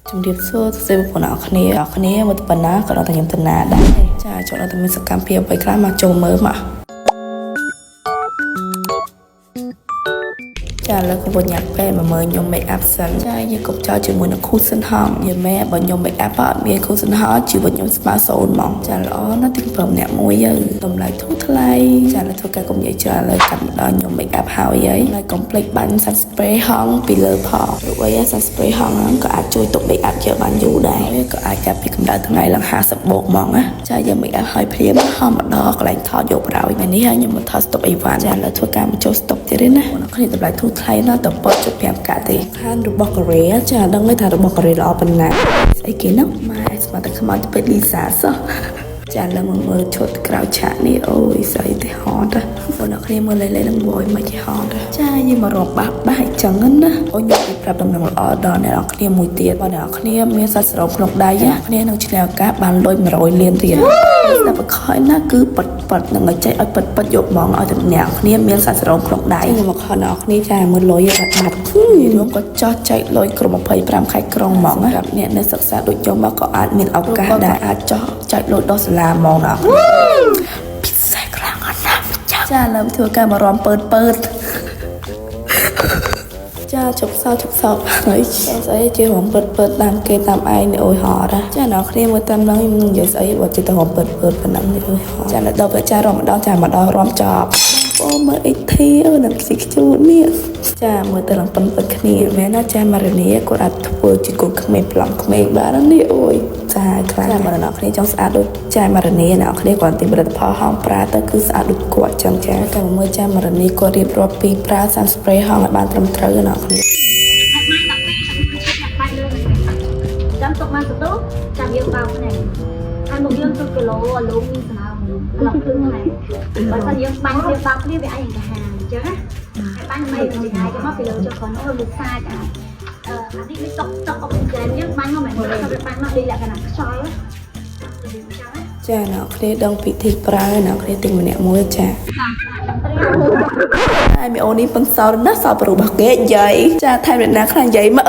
ជំរាបសួរសួស្តីបងប្អូនអរគ្នាអរគ្នាមកទៅប៉ុណ្ណាក៏ដល់តែខ្ញុំទៅណាដែរចាចូលដល់តែមានសកម្មភាពអ្វីខ្លះមកចូលមើលមកចាឥឡូវកំពុងញ៉ាំពេលមកមើលខ្ញុំ make up សិនចាយើងកុំចោលជាមួយនឹង cushion ហងយីមែបើខ្ញុំ make up អត់មាន cushion ហងជីវិតខ្ញុំស្មើសូន្យហ្មងចាល្អណាស់ទី7ម្នាក់មួយទៅតម្លៃធូរថ្លៃចាឥឡូវធ្វើការកុំនិយាយច្រើនឥឡូវកាត់មកដល់ខ្ញុំ make up ហើយហើយហើយកុំភ្លេចបាញ់ sun spray ហងពីលើផងព្រោះអី sun spray ហងហ្នឹងក៏អាចជួយទប់ make up យើងបានយូរដែរវាក៏អាចកាត់ពីកម្ដៅថ្ងៃឡើង50បូកហ្មងណាចាយើង make up ហើយភ្លាមហមមកដល់កន្លែងថតយកប្រោយថ្ងៃនេះហើយខ្ញុំមកថត stop អីវ៉ាន់ចាឥឡូវធ្វើការមកចូល stop ទៀតទេណាអ្នកគ្នាតម្លៃធូរថ្លៃណាស់តែ7.5កាក់ទេខានរបស់កូរ៉េចាដឹងទេថារបស់កូរ៉េល្អប៉ុណ្ណាស្អីគេហ្នឹងម៉ែស្មាតែខ្មោចទៅពេទ្យលីសាសោះចាឥឡូវមកមើលឈុតក្រៅឆាកនេះអូយស្អីទេហត់បងអ្នកគ្នាមើលលេលេនឹងវយមកជាហត់ចាយើងមករកបាសបាសអញ្ចឹងណាអូខ្ញុំពីប្រាប់ដំណឹងល្អដល់អ្នកនរគ្នាមួយទៀតបើអ្នកនរគ្នាមានសាច់សរោមក្នុងដៃណាគ្នានឹងឆ្លៀតឱកាសបានលុយ100លានរៀលស្ដាប់បខយណាគឺប៉ិតប៉ិតនឹងឲ្យចេះឲ្យប៉ិតប៉ិតយកហ្មងឲ្យតែអ្នកគ្នាមានសាច់សរោមក្នុងដៃខ្ញុំមកខនអ្នកគ្នាចាមើលលុយបាត់បាត់ខ្ញុំក៏ចោះចែកលុយគ្រប់25ខែក្រុងហ្មងសម្រាប់អ្នកនៅសិក្សាដូចខ្ញុំមកក៏អាចមានឱកាសដែរអាចចោះចែកលុយដល់សាលាហ្មងណាពិសេសខ្លាំងណាស់ចាចាឥឡូវធ្វើការមករំពើតពើតចាជប់សោជប់សោហើយស្អីជារំពើតពើតតាមគេតាមឯងនេះអូយហត់ចាអ្នកគ្នាមើលតាមហ្នឹងខ្ញុំនឹងនិយាយស្អីបើចិត្តតែរំពើតពើតប៉ុណ្ណឹងនេះអូយហត់ចាដល់ពេលចារំម្ដងចាមកដល់រំចប់បងមើលអ៊ីធីអឺនឹងខ្ជិះខ្ជូតនេះចាមើលទៅឡើងប៉ុនពើគ្នាមែនណាចាម៉ារីនីគាត់អាចធ្វើជាកូនក្មេងប្លង់ក្មេងបាននេះអូយចាខ្លាំងចាបើអ្នកគ្នាចង់ស្អាតដូចចាម៉ារីនីអ្នកគ្នាគាត់ទិញផលិតផលហោមប្រើទៅគឺស្អាតដូចគាត់ចឹងចាតែមើលចាម៉ារីនីគាត់រៀបរាប់ពីប្រើ sun spray ហោមឲ្យបានត្រឹមត្រូវអ្នកគ្នា ហើយម៉ៃ12ចាំឈប់អ្នកបាយលើវិញចាំទុកមកសទូចាំយើងបោកនេះហើយមកយើងគឺគីឡូអាលូមានស្នើឡប់គឺហ្នឹងបើសិនយើងបាញ់វាបោកគ្នាវាអាចកាហាអញ្ចឹងណាហើយបាញ់មិនចង្ហាយទៅមកពីលើចុះគ្រាន់អូវាសាចអាអឺអានេះវាតុកតុកអុកស៊ីហ្សែនយើងបាញ់មកមិនមែនវាបាញ់មកដូចលក្ខណៈខ្យល់អញ្ចឹងណា ចាអ្នកគ្នាដឹងពិធីប្រើអ្នកគ្នាទិញម្នាក់មួយចាហើយមីអូននេះពឹងសោណាស់សោប្រូរបស់គេនិយាយចាថែមអ្នកណាខ្លះនិយាយមក